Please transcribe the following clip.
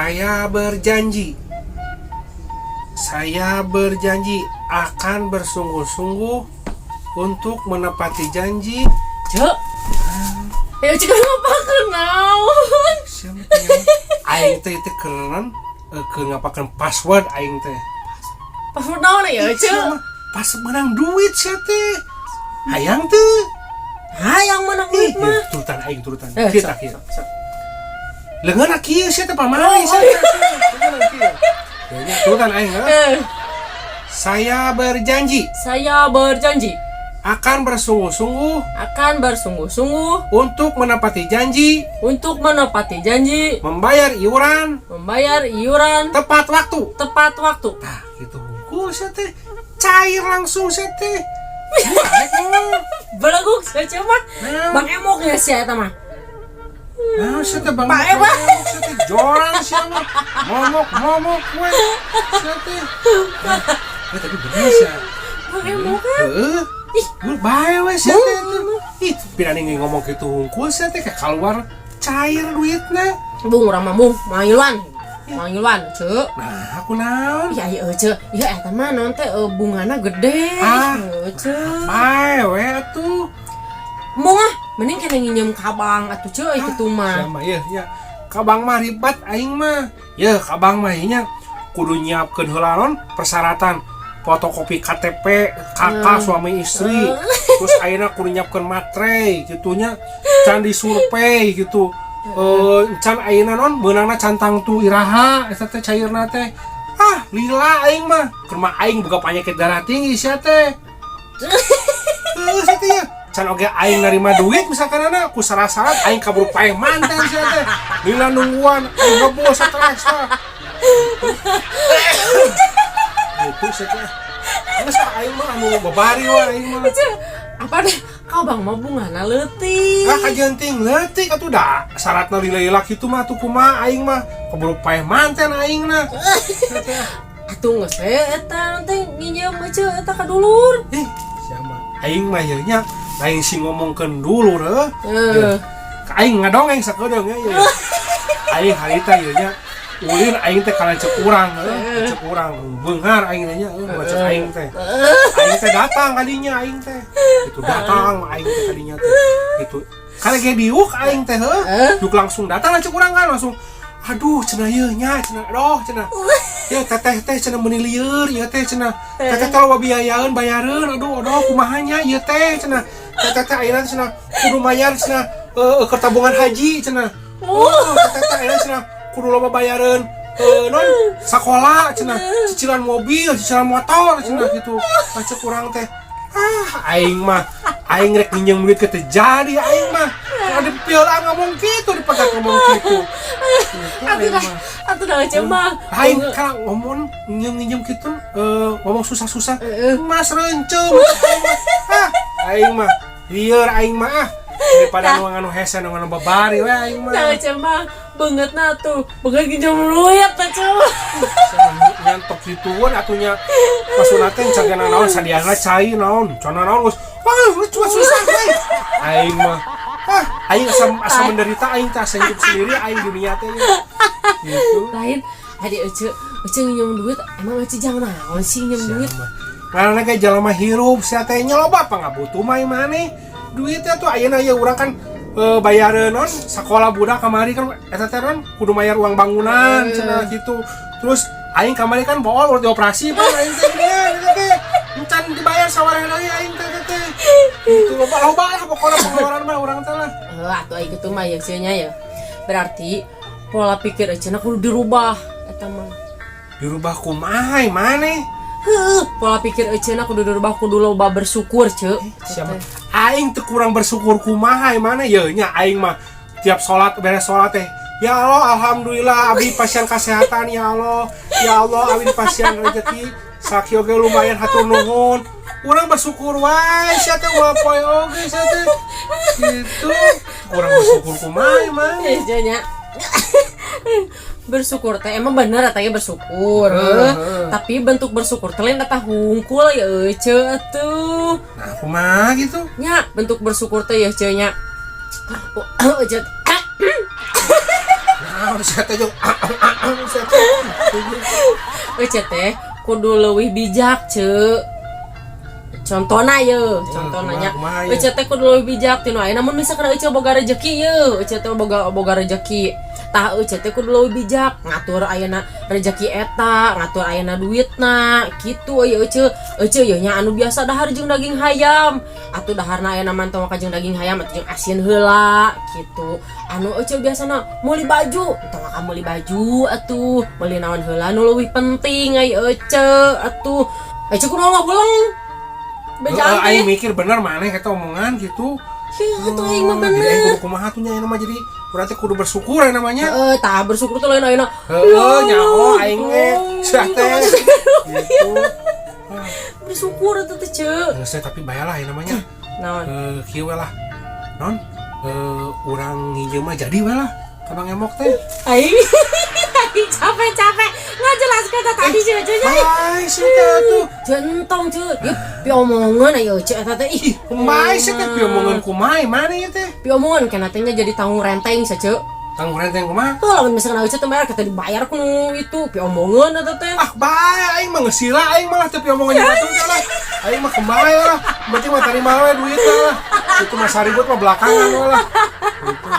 Saya berjanji. Saya berjanji akan bersungguh-sungguh untuk menepati janji. Cek. Ya cek ngapakeun naon? Siapa teh? Aing teh teh keureun keur ngapakeun password aing teh. Password naon ya, Cek? Siapa? Pas menang duit sia teh. Hayang teh. Hayang menang duit Ih, mah. Turutan aing, turutan. Eh, Kieu sok, tah kieu. sok, sok. Leungeun kieu sia teh pamali sia teh. Leungeun kieu. Ya nya, turutan aing heuh. Eh, Saya berjanji saya berjanji akan bersungguh-sungguh akan bersungguh-sungguh untuk menepati janji untuk menepati janji membayar iuran membayar iuran tepat waktu. Tepat waktu. Tah, gitu hungkul sia teh. Cair langsung sia teh. Beleguk sia mah. Nah. Bang Emok ya sia eta mah. Nah, sia teh, Bang. Pak Emok. Sia teh jorang sia mah. Momok momok we. Sia teh. Eh, tapi bener sia. Bang Emok kan. Heeh. Ih, Gue bae we sia teh tuh. Ih, pirani ngomong gitu hungkul sia teh kayak keluar cair duitna. Bung urang mah bung, mangiluan. Mangiluan, Cek. Nah, aku naon? Iya, iya, Cek. Iya, eta mah naon teh bungana gede. Ah. Cek. Bae we atuh. Embung ah, mending kena nginjem ka bank atuh, Cek, kitu mah. Sama ya, ya. Ka bank mah ribet aing mah. Ya, ka bank mah nya kudu nyiapkeun heula non persyaratan fotokopi KTP, KK suami istri. Terus ayeuna kudu nyiapkeun materai gitu nya. Can disurvei gitu. Eh, can ayeuna non beunangna can tangtu iraha eta teh cairna teh. Ah, lila aing mah. Keur mah aing boga penyakit darah tinggi sia teh. Heuh, sia teh ya. Can oge aing narima duit misalkan anak ku syarat-syarat aing kaburu paeh manten sia teh. Lila nungguan aing ngebul stres tah. Gitu sia teh. Geus ah, aing mah anu babari we aing mah. Cek, apa deh? Ka bank mah bungana leutik. Ah, kajeun ting leutik atuh da syaratna lila-lila kitu mah atuh kumaha aing mah keburu paeh manten aing na. Sia teh. Atuh geus we eta nanti nginjem Cek eta ka dulur. Ih, siapa? Aing mah ye nya lain sing ngomongkeun dulur heuh. Eh. Aing ngadongeng sakedeung nya ye. Aing harita ye nya ulin aing teh ka lanceuk urang heuh, lanceuk urang beunghar aing teh nya heuh, lanceuk aing teh. Aing teh datang kadinya aing teh. Itu datang aing teh kadinya teh. Itu kan ge diuk aing teh heuh. Diuk langsung datang lanceuk urang kan langsung, aduh, cenah ieu nya cenah, aduh cenah. Ya teteh teh cenah meuni lieur ieu teh cenah. Teteh teh loba biayaeun bayareun, aduh aduh kumaha nya ieu teh cenah. Teteh teh ayeuna teh cenah kudu mayar cenah keur tabungan haji cenah. Oh, teteh teh ayeuna cenah kudu loba bayareun non sakola cenah, cicilan mobil, cicilan motor cenah gitu. Lanceuk urang teh, ah, aing mah aing rek nginjem duit ke teu jadi aing mah. Ada piala ngomong gitu, dipegat ngomong gitu. Gitu, Atuh aing dah, mah. Atuh dah Cek mah. Aing kalau ngomong nginjem-nginjem gitu ngomong susah-susah mas rencem ah aing mah lieur aing mah ah daripada nu anu hese nu anu babari we aing mah. Nah, Cek mah beungeutna tuh, beungeut nginjem duit teh, Cek. Sama nyantok gituan atunya maksudna teh cagana naon sadiana cai naon cana naon geus wah cuma susah we aing mah. Ah, aing asa asa menderita aing teh, asa hidup sendiri aing dunia teh gitu. Lain, adi Ece, Ece nginjem duit, emang Ece jangan naon sih nginjem duit? Karena ge jalma hirup sia teh nya loba pangabutuh mah maneh duitnya tuh. Ayeuna ya urang kan bayareun non sakola budak kamari kan eta teh non kudu bayar uang bangunan cenah gitu. Terus aing kamari kan bool udah dioperasi pan aing teh nya eta teh encan dibayar sawareh deui aing teh teh teh gitu. Loba loba lah pokoknya pengeluaran mah urang teh lah. Eh, atuh aing kitu mah ya nya ya. Berarti pola pikir Ece na kudu dirubah eta mah. Dirubah kumaha maneh? Heuh, pola pikir Ece na kudu dirubah, kudu loba bersyukur, Cek. Siapa aing teu kurang bersyukur kumaha maneh ye nya? Aing mah tiap sholat beres sholat teh, ya Allah, alhamdulillah abdi pasien kesehatan, ya Allah, ya Allah, abdi pasien rezeki sakieu oge lumayan, hatur nuhun. Urang bersyukur wae sia teh, ulah poe oge sia teh gitu kurang bersyukur kumaha maneh? Eh, nya. Bersyukur teh emang bener eta ge bersyukur. Heeh. Tapi bentuk bersyukur teh lain eta hungkul ya Ece atuh. Nah, kumaha gitu? Nya, bentuk bersyukur teh ya Ece nya. Ece Nah, Nah, saya teh jeung saya teh. Ece teh kudu leuwih bijak, Ce. Contohna ye, contohna nya. Kumaha, kumaha ye? Ece teh kudu leuwih bijak tinu ayeuna mun misalkan Ece boga rezeki ye, Ece teh boga boga rezeki. Tah, Ece teh kudu leuwih bijak ngatur ayeuna rezeki eta, ngatur ayeuna duitna kitu ye Ece. Ece ye nya anu biasa dahar jeung daging hayam. Atuh daharna ayeuna mah tong jeung daging hayam atuh jeung asin heula gitu. Anu Ece biasana meuli baju, tong ka meuli baju atuh, meuli naon heula nu leuwih penting ai Ece atuh. Ece kudu ngabuleng. Bejaan Heeh, aing teh. Mikir bener maneh eta omongan gitu. Kieu aing mah Oh, jadi aing bener. Kudu kumaha tuh nya mah, jadi berarti kudu bersyukur ya namanya. Heeh, tah, bersyukur tuh lain ayeuna. Heeh, nyaho aing ge sia teh. Gitu. Bersyukur atuh teh, Ce. Geus teh, tapi bayalah ya namanya. Naon? Eh, kieu we lah. Non, eh, urang nginjem mah jadi we lah. Ka Bang Emok teh. Aing aing capek-capek ngajelaskeun teh tadi sih Ece nya. Bae sih teh atuh. Ce, entong, Ce. Ieu piomongan ayo Ce eta teh ih. Kumaha sih teh piomongan, kumaha mana ieu teh? Piomongan kana teh nya jadi tanggung renteng sa, Ce. Tanggung renteng kumaha? Tuh, lamun misalkan Ece teh bayar kata dibayar ku nu itu piomongan eta teh. Ah, bae aing mah ngesila aing malah teh piomongan batur teh lah. Aing mah kembali lah. Berarti mah tarima we duit lah. Itu mah saribut mah belakangan we lah. Gitu.